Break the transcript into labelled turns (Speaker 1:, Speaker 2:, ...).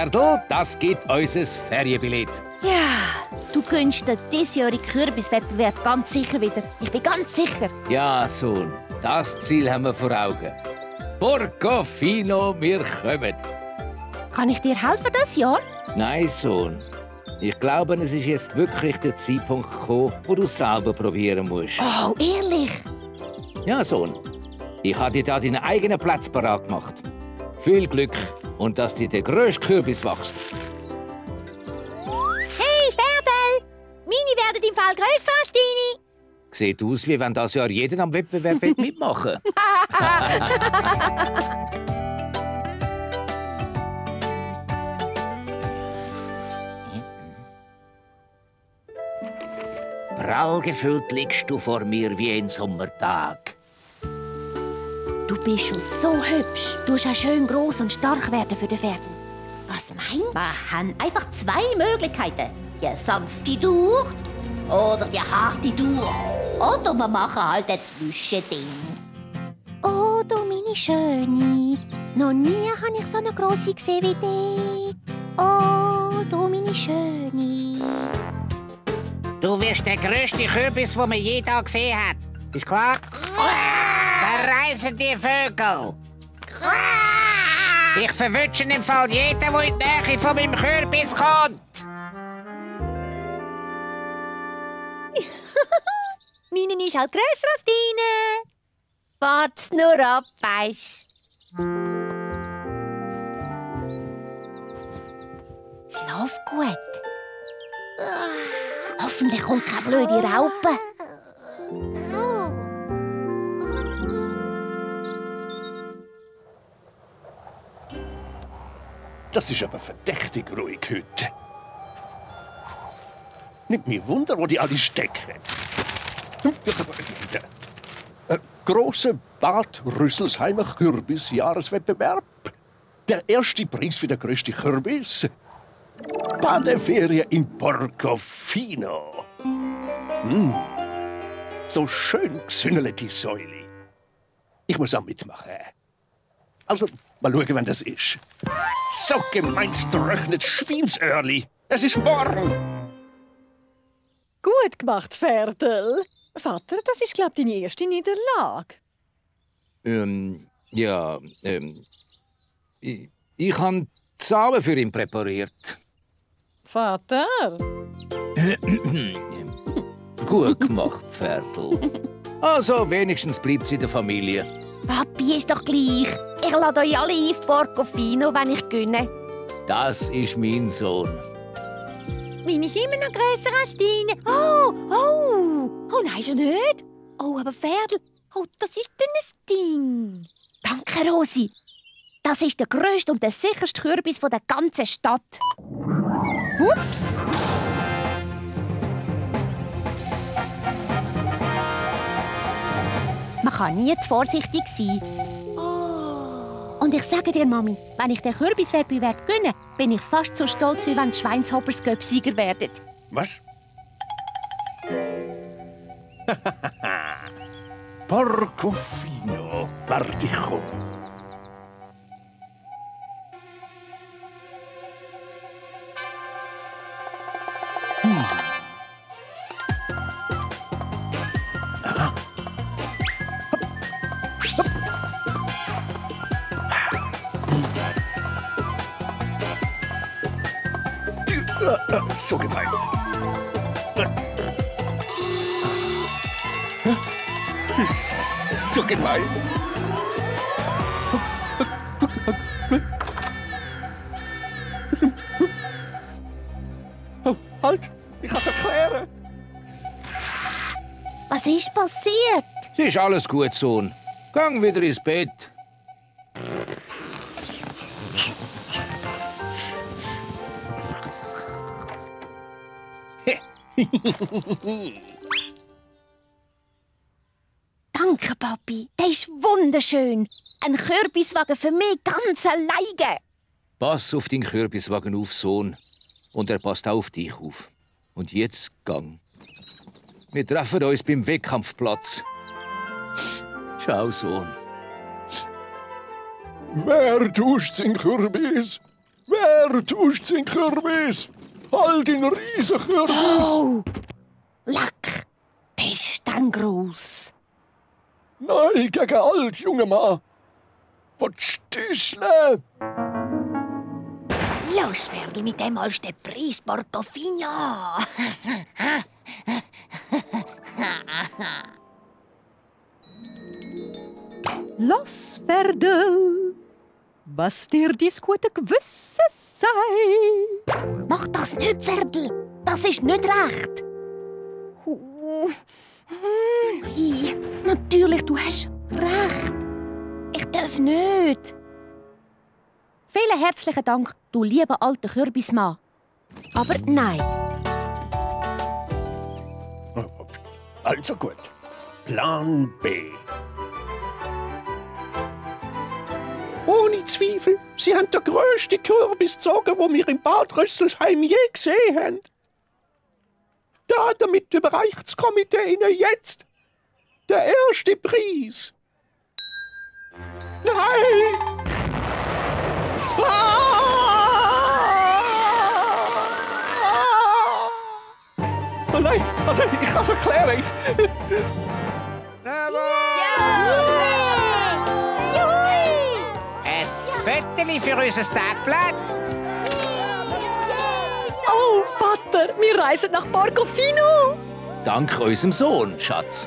Speaker 1: Ferdl, das gibt unser Ferienbillett.
Speaker 2: Ja, du gönnst den diesjährigen Kürbiswettbewerb ganz sicher wieder. Ich bin ganz sicher.
Speaker 1: Ja, Sohn, das Ziel haben wir vor Augen. Porcofino, wir kommen.
Speaker 2: Kann ich dir helfen das Jahr?
Speaker 1: Nein, Sohn. Ich glaube, es ist jetzt wirklich der Zeitpunkt gekommen, wo du selber probieren musst.
Speaker 2: Oh, ehrlich?
Speaker 1: Ja, Sohn. Ich habe dir da deinen eigenen Platz parat gemacht. Viel Glück und dass dir der grösste Kürbis wächst.
Speaker 2: Hey, Ferdl! Meine werden im Fall grösser als deine.
Speaker 1: Sieht aus, wie wenn das Jahr jeder am Wettbewerb mitmachen will. Prall gefüllt liegst du vor mir wie ein Sommertag.
Speaker 2: Du bist schon so hübsch. Du musst auch schön gross und stark werden für den Pferden. Was meinst du?
Speaker 3: Wir haben einfach zwei Möglichkeiten. Die sanfte durch oder die harte durch. Oder wir machen halt ein Zwischending.
Speaker 2: Oh, du meine Schöne. Noch nie habe ich so eine grosse gesehen wie dich. Oh, du meine Schöne.
Speaker 4: Du wirst der grösste Kürbis, den man je da gesehen hat. Ist klar? Verreisen die Vögel! Ich verwünsche im Fall jeden, der in die Nähe von meinem Kürbis kommt!
Speaker 2: Meine ist halt grösser als deine.
Speaker 3: Wart's nur ab, weisst.
Speaker 2: Schlaf gut. Hoffentlich kommt keine blöde Raupe.
Speaker 5: Das ist aber verdächtig ruhig heute. Nimmt mich Wunder, wo die alle stecken. Grosser Bad Rüsselsheimer Kürbis-Jahreswettbewerb. Der erste Preis für den grössten Kürbis. Badeferien in Porcofino. So schön gesündelt die Säule. Ich muss auch mitmachen. Also, mal schauen, wann das ist. So gemeinst rechnet Schweinsöhrli. Es ist morgen.
Speaker 6: Gut gemacht, Ferdl. Vater, das ist, glaube ich, deine erste Niederlage.
Speaker 1: Ich habe Zahlen für ihn präpariert.
Speaker 6: Vater?
Speaker 1: Gut gemacht, Ferdl. Also, wenigstens bleibt sie in der Familie.
Speaker 2: Papi ist doch gleich. Ich lade euch alle ein auf Porcofino, wenn ich gönne.
Speaker 1: Das ist mein Sohn.
Speaker 2: Meine ist immer noch grösser als deine. Oh, nein, schon nicht. Oh, aber Ferdl, das ist denn ein Ding. Danke, Rosi. Das ist der grösste und der sicherste Kürbis der ganzen Stadt. Ups. Man kann nie zu vorsichtig sein. Und ich sage dir, Mami, wenn ich den Kürbiswettbewerb gönne, bin ich fast so stolz, wie wenn die Schweinshoppers Sieger werden.
Speaker 5: Was? Porcofino, warte, ich komm. So gemein. So gemein. Oh, halt! Ich kann es erklären.
Speaker 2: Was ist passiert?
Speaker 1: Es ist alles gut, Sohn. Gang wieder ins Bett.
Speaker 2: Danke, Papi. Der ist wunderschön. Ein Kürbiswagen für mich ganz alleine.
Speaker 1: Pass auf deinen Kürbiswagen auf, Sohn. Und er passt auch auf dich auf. Und jetzt gang. Wir treffen uns beim Wettkampfplatz. Ciao, Sohn.
Speaker 5: Wer duscht den Kürbis? Wer tust den Kürbis? Halt den Riesenkürbis!
Speaker 3: Oh, leck, bist dann groß.
Speaker 5: Nein, gegen alt, junger Mann. Was Stüschle?
Speaker 2: Los, Ferdl, mit dem als der Preis Portofino.
Speaker 6: Los, Ferdl. Was dir dies gute Gewisse sei.
Speaker 3: Mach das nicht, Ferdl. Das ist nicht recht. Nein, natürlich, du hast recht. Ich darf nicht. Vielen herzlichen Dank, du lieber alter Kürbismann. Aber nein.
Speaker 5: Also gut. Plan B. Ohne Zweifel, Sie haben den grössten Kürbis gezogen, den wir im Bad Rüsselsheim je gesehen haben. Damit überreicht das Komitee Ihnen jetzt den ersten Preis. Nein! Oh nein, also ich kann es erklären.
Speaker 4: Ein Fötterchen für unser Tagblatt.
Speaker 6: Oh, Vater, wir reisen nach Portofino.
Speaker 1: Dank unserem Sohn, Schatz.